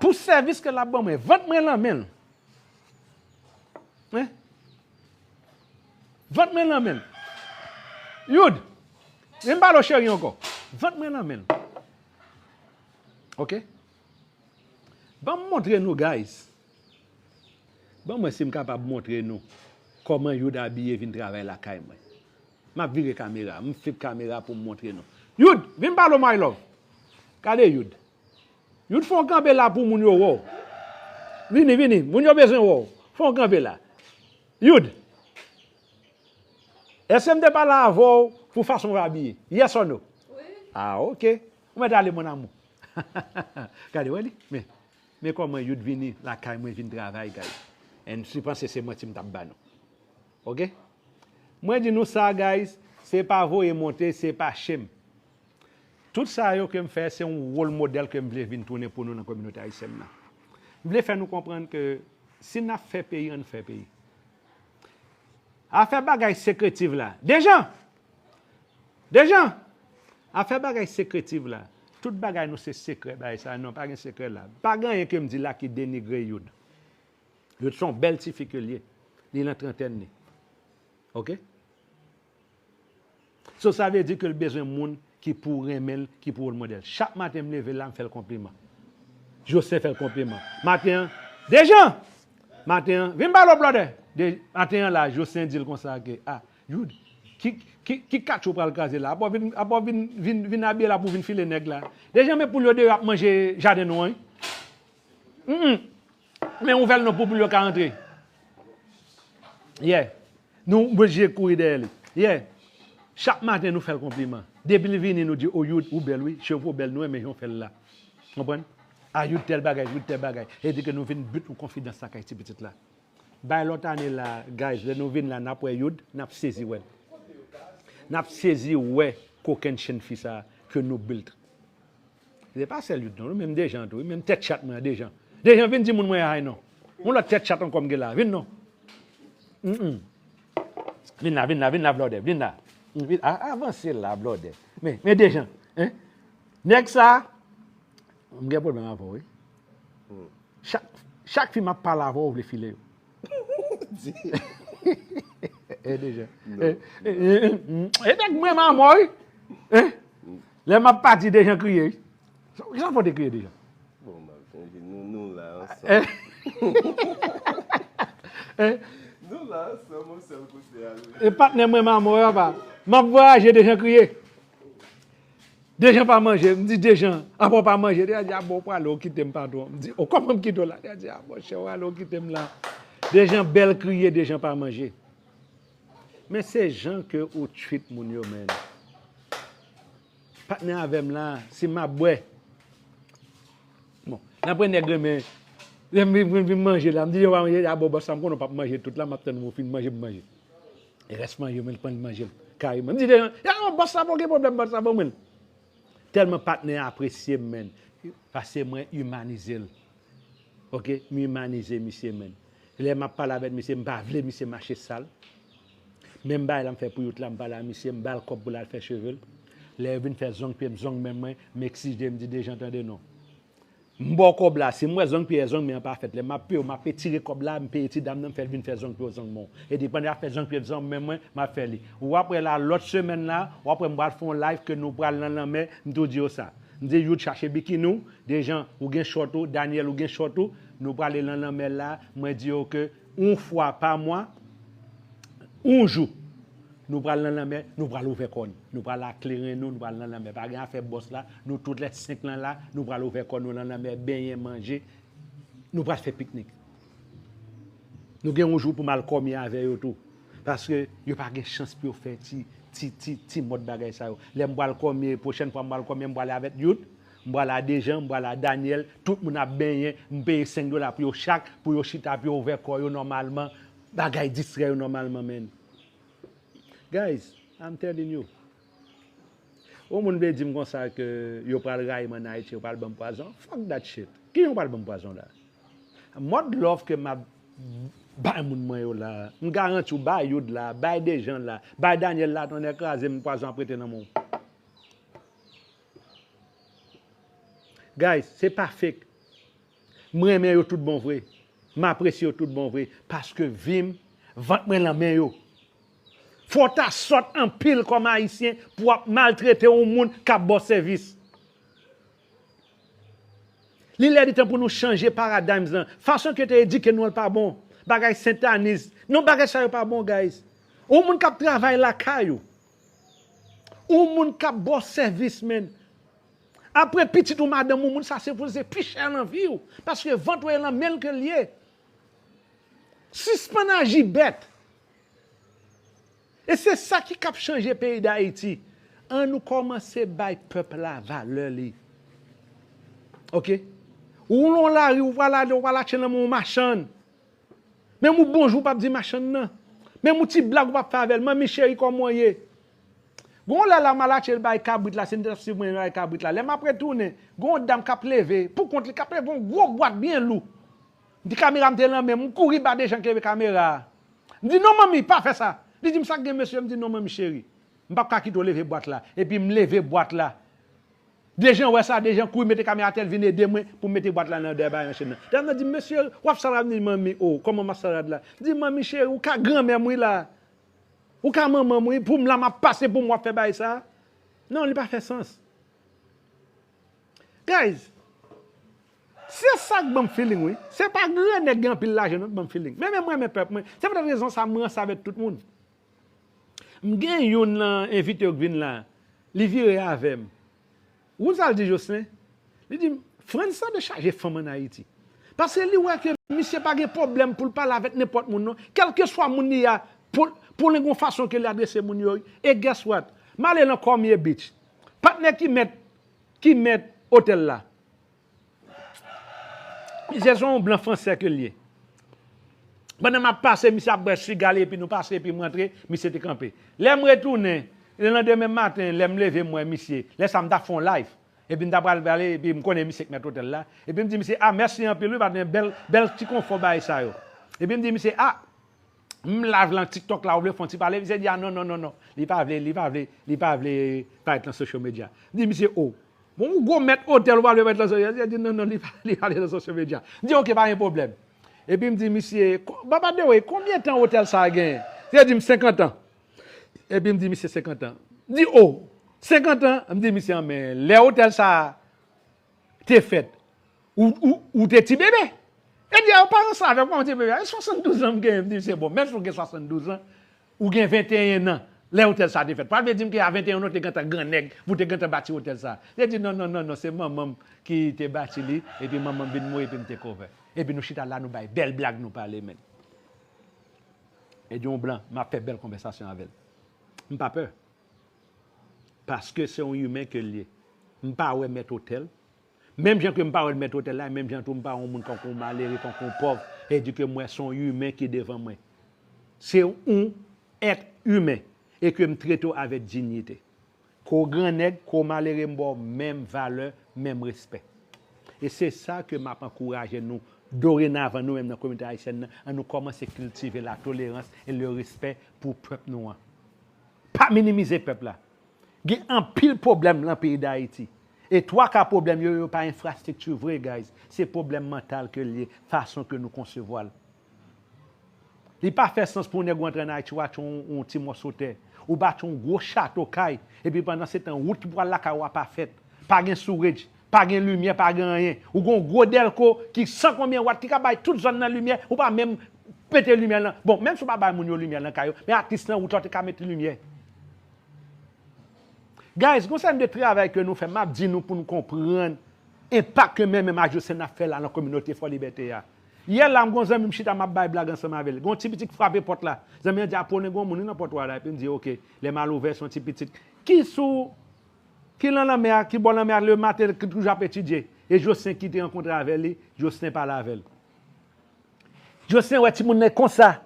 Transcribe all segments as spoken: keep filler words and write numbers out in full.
Pou sèvis ke l ap ban mwen, vant mwen nan men l. Hein? Vant mwen nan men l. Youd, vin pale w cheri ankò. Vant mwen nan men l. Ok? Ban m montre nou, guys. Ban mwen si m kapab montre nou kòman Youd abiye vin travay lakay mwen. M ap vire kamera, m flip kamera pou m montre nou. Youd, vin pale w, my love. Gade Youd. Youd, fè yon kanpe la pou moun yo wè w. Vini, vini, moun yo bezwen wè w. Fè yon kanpe la. Youd, èske m te pale avè w pou fason w abiye? Yes or no? Wi. Ah, ok. Ou mèt ale, mon amour. Gade, wè li? Men, men kòman Youd vini lakay mwen vin travay, guys. And si panse se manti m t ap ba nou. Ok? Mwen di nou sa, guys, se pa voye monte, se pa shame. Tout sa yo ke m fè, se yon wòl modèl ke m vle vin tounen pou nou nan kominote ayisyèn nan. M vle fè nou konprann ke si n ap fè peyi, ann fè peyi. Afè bagay sekretiv la. Dejan! Dejan! Afè bagay sekretiv la. Tout bagay nou se sekrè, bagay sa. Non, pa gen sekrè la. Pa gen anyen ke m di la ki denigre Youd. Youd se yon bèl tifi ke l ye. Li nan trantèn li. Ok? So, sa vle di ke l bezwen moun ki pou renmen l, ki pou wòl modèl. Chak maten m leve la, m fè l konpliman. Jocelyn fè l konpliman. Maten an, Dejan! Maten an, vin pale w, blòdè! De, maten an la, Jocelyn di l konsa ke, ah, Youd, ki, ki, ki katch ou pral kraze la? Apa w vin, apa w vin, vin, vin abiye la pou w vin file nèg la? Dejan, men poul yo deyò ap manje jaden nou an, wi. Mm, mm. Men ouvè l non pou poul yo ka antre. Yeah. Nou oblije kouri dèyè li. Yeah. Chak maten nou fè l konpliman. Depi l vini, nou di, "O Youd, ou bèl wi, cheve w bèl, nou renmen jan w fè l la." Konprann? "A Youd tèl bagay, Youd tèl bagay." E di ke nou vin build yon konfidans lakay ti pitit la. Bay lòt ane la, guys, lè nou vin la, n ap wè Youd, n ap sezi wè l. N ap sezi wè kokennchenn fi sa ke nou build. Se pa sèl Youd non, menm Dejan tou, menm tèt chat mwen an, Dejan. Dejan, vin di moun mwen hi non. Yon lòt tèt chat ankò m gen la, vin non. Mm, mm. Vin la, vin la, vin la, blòdè, vin la. Mm, vin, a, avanse la, blòdè. Men, men Dejan, hein? Nèg sa, m gen pwoblèm avè w, wi. Hmm. Chak, chak fi m ap pale avè w, ou vle file yo. Di. E Dejan. Non, e, non. E, e, e, e, e nèg mwen manman, wi. Hein? Hmm. Lè m ap pati, Dejan kriye, wi. Sa, sa fò te kriye Dejan? Bon, m ap chanje. Nou, nou la ansanm. Eh. Eh. Nou la ansanm, yon sèl kote a, wi. E patnè mwen manman, wi, papa. M ap vwayaje, Dejan kriye. Dejan pa manje. M di, "Dejan, apa w pa manje?" Dejan di, "A bon, w prale, w kite m, patwon." M di, "O, kòman m kite w la?" Dejan di, "A monchè, w ale, w kite m la." Dejan bèl kriye, Dejan pa manje. Men se jan ke ou treat moun yo, man. Patnè avè m la, si m ap bwè. Bon, n ap wè nèg renmen. Lè m vin, vin, vin manje la, m di, "Dejan pa manje." "A bon, bòs la, m konnen w p ap manje tout la, m ap tann ou fin manje pou manje." E rès manje, mwen, l pran l manje l kareman. M di, "Dejan, ya non, bòs la, pa gen pwoblèm, bòs la, ban mwen l." Tèlman patnè a apresye m, man, paske mwen imanize l. Ok, m imanize misye, man. Lè m ap pale avèk misye, m pa vle misye mache sal. Menm bagay la m fè pou Youd la, m pale a misye, m ba l kòb pou l al fè cheve l. Lè yo vin fè zong pye m, zong men mwen, m eksije, m di, "Dejan, tande non. M ba w kòb la, si m wè zong pye, zong men an pa fèt, lè m ap peye w, m ap etire kòb la, m peye ti dam nan, m fè l vin fè zong pye w, zong men w. Epi pandan y ap fè zong pye, zong men mwen, m ap fè li." W ap wè la, lòt semèn la, w ap wè m pral fè yon live ke nou pral nan lanmè, m tou di yo sa. M di, "Youd, chache bikini w, Dejan, ou gen short ou, Daniel, ou gen short ou, nou prale nan lanmè la." Mwen di yo ke yon fwa pa mwa, yon jou, nou pral nan lanmè, nou pral ouvè kò n. Nou pral kleren nou, nou pral nan lanmè. Pa gen afè bòs la, nou tout lè senk lan la, nou pral ouvè kò nou nan lanmè, benyen, manje. Nou pral fè piknik. Nou gen yon jou pou m al kòmye avè yo tou. Paske yo pa gen chans pou yo fè ti, ti, ti, ti mòd bagay sa yo. Lè m pral kòmye, pwochèn fwa m pral kòmye, m prale avèk Youd, m prale a Dejan, m prale a Daniel, tout moun ap benyen, m peye senk dola pou yo chak, pou yo chita, pou yo ouvè kò yo nòmalman, bagay distrè yo nòmalman, man. Guys, I'm telling you. Yon moun vle di m konsa ke yo pral rayi m ann Ayiti, yo pral ban m pwazon. Fuck that shit. Kijan yo pral ban m pwazon la? Mòd love ke m ap bay moun mwen yo la, m garanti w, bay Youd la, bay Dejan la, bay Daniel la, tonnè kraze m, pwazon ap rete nan men w. Guys, se pa fake. M renmen yo tout bon vre. M apresye yo tout bon vre. Paske vi m, vant mwen nan men yo. Fò w ta sòt anpil kòm Ayisyen pou w ap maltrete yon moun k ap ba w sèvis. Li lè li tan pou nou chanje paradigms lan. Fason ke yo te edike nou an pa bon. Bagay sentaniz. Non, bagay sa yo pa bon, guys. Yon moun k ap travay lakay ou. Yon moun k ap ba w sèvis, man. Apre pitit ou, madanm ou, moun sa se pou se pi chè nan vi w. Paske vant ou e nan men l ke l ye. Sispann aji bèt. E se sa ki k ap chanje peyi Dayiti. Ann nou kòmanse bay pèp la valè li. Oke? Ou nan lari, ou pral ale, ou pral atche nan men yon machann. Menm ou bonjou, ou p ap di machann nan. Menm ou ti blag, ou p ap fè avè l. Manmi cheri, kòman w ye? Gon lè la, m al atche bay kabrit la, se m t ap swiv mwen bay kabrit la. Lè m ap retounen, gon dam k ap leve, pou kont li, k ap leve yon gwo bwat byen lou. M di kamera m te nan men m, m kouri ba Dejan ki leve kamera a. M di, "Non, manmi, pa fè sa." Li di m, "Sa k gen, mesye?" M di, "Non, manmi cheri, m p ap ka kite w leve bwat la." Epi m leve bwat la. Dejan wè sa, Dejan kouri mete kamera atè, l vin ede mwen pou m mete bwat la nan dèyè bay machin nan. Dam nan di m, "Mesye, w ap sa la?" M di, "Manmi, o, kòman m ap sa rad la?" M di, "Manmi cheri, ou ka granmè m wi la. Ou ka manman m wi, pou m la m ap pase pou m w ap fè bagay sa." Non, li pa fè sans. Guys, se sa k ban m feeling wi. Se pa grannèg gen anpil lajan non k ban m feeling. Men, men mwen renmen pèp mwen. Se poutèt rezon sa m ranse avèk tout moun. M gen youn nan envite yo k vin la, li vire avè m. Ou konn sa l di Jocelyn? Li di m, "Frantz sa dechaje fanm ann Ayiti." Paske li wè ke misye pa gen pwoblèm pou l pale avèk nenpòt moun non. Kèlkeswa moun li a, pou, pou l gen yon fason ke li adrese moun yo. E guess what? M ale nan Cormier Beach. Patnè ki mèt, ki mèt otèl la. Misye se yon blan fransè ke l ye. Pandan m ap pase, misye ap bwè siga li, epi nou pase, epi m rantre, misye te kanpe. Lè m retounen, lelandemen maten, lè m leve, m wè misye. Lè sa a, m t ap fè yon live. Epi m t ap pral pale, epi m konnen misye k mèt otèl la. Epi m di misye, "A, mèsi anpil wi, patnè, bèl, bèl ti konfò bagay sa yo." Epi m di misye, "A, m live lan TikTok la, ou vle fè yon ti pale?" Misye di, "A, non, non, non, non." Li pa vle, li pa vle, li pa vle parèt nan social media. M di misye, "O, bon, ou gwo mèt otèl, ou pa vle parèt nan social media?" Misye di, "Non, non, li pa, li pa vle nan social media." M di, "Oke, pa gen pwoblèm." Epi m di misye, "Ko-, Baba Dewe, konbyen tan otèl sa a genyen?" Misye di m, "Senkant an." Epi m di misye, "Senkant an." M di, "O, senkant an?" M di misye, "An, men lè otèl sa a te fèt, ou, ou, ou te ti bebe." E di, "A, ou pa ranse avè m, kòman ti bebe a? E swasanndouz an m genyen." M di misye, "Bon, menm si w gen swasanndouz an, ou gen venteyen an lè otèl sa a te fèt. Pral vle di m ke a venteyen an, ou te gentan grannèg, pou w te gentan bati otèl sa a." Li di, "Non, non, non, non, se manman m ki te bati li, epi manman m vin mouri, epi m te cover." Epi nou chita la, nou bay bèl blag, nou pale, men. E di yon blan, m ap fè bèl konvèsasyon avè l. M pa pè. Paske se yon imen ke l ye. M pa wè mèt otèl. Menm jan ke m pa wè l mèt otèl la, menm jan tou m pa wè yon moun kankou yon malere, kankou yon pòv, e di ke m wè se yon imen ki devan mwen. Se yon èt imen e ke m trete w avèk diyite. Ke w grannèg, ke w malere, m ba w menm valè, menm respè. E se sa ke m ap ankouraje nou dorenavan, nou menm nan kominote ayisyèn nan, ann nou kòmanse kiltive latolerans e le respè pou pèp nou an. Pa minimize pèp la. Gen anpil pwoblèm nan peyi Dayiti. E twa ka pwoblèm yo, yo pa enfrastrikti vre, guys. Se pwoblèm mantal ke l ye, fason ke nou konsevwa l. Li pa fè sans pou nèg ou antre ann Ayiti, ou achte yon, yon ti mòso tè, ou bati yon gwo chato kay, epi pandan se tan, wout ki pral lakay ou a pa fèt. Pa gen sewage, pa gen limyè, pa gen anyen. Ou gen yon gwo dèlko ki san konbyen wat, ki ka bay tout zòn nan limyè, ou pa menm mete limyè nan. Bon, menm si w pa bay moun yo limyè nan kay yo, men at least nan wout la, w te ka mete limyè. Guys, gon seri de travay ke nou fè, m ap di nou pou nou konprann enpak ke mwen menm ak Jocelyn ap fè la nan kominote Fò Libète a. Yè la, m gon zanmi m chita, m ap bay blag ansanm avè l. Gon ti pitit k frape pòt la. Zanmi an di, "A, konnen gon moun wi nan pòt ou a la." Epi m di, "Oke." Lè m al ouvè, se yon ti pitit ki sou, ki nan lanmè a, ki bò lanmè a, le maten, ki toujou ap etidye. E Jocelyn ki te rankontre avè li, Jocelyn pale avè l. Jocelyn wè timoun nan konsa.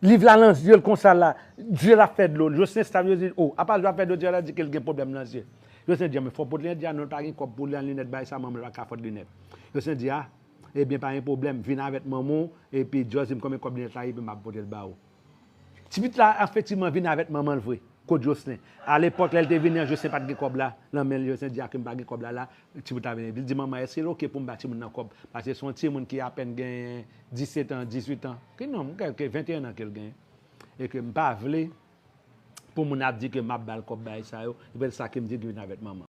Liv la nan zye l konsa la. Zye l ap fè dlo. Jocelyn staff yo di, "O, apa zye l ap fè dlo?" Zye l ap di ke l gen pwoblèm nan zye. Jocelyn di, "Men fò w pot linèt." Di, "A non, l pa gen kòb pou l nan linèt, bagay sa, manman l pa ka fòt linèt." Jocelyn di, "A, ebyen, pa gen pwoblèm. Vin avèk manman w, epi just di m konbyen kòb linèt la ye, epi m ap pote l ba ou." Ti pitit la, efektivman, vin avèk manman l vre. Kot Jocelyn? Alepòk, lè l te vini an, Jocelyn pa t gen kòb la nan men l. Jocelyn di a ke m pa gen kòb la la, timoun ta vini. Li di, manman, èske l oke pou m ba timoun nan kòb? Paske se yon timoun ki apèn gen disèt an, dizuit an. Ki non, ke, ke venteyen an ke l genyen. E ke m pa vle pou moun ap di ke m ap ba l kòb bagay sa yo. Se pou sa ke m di l vin avèk manman.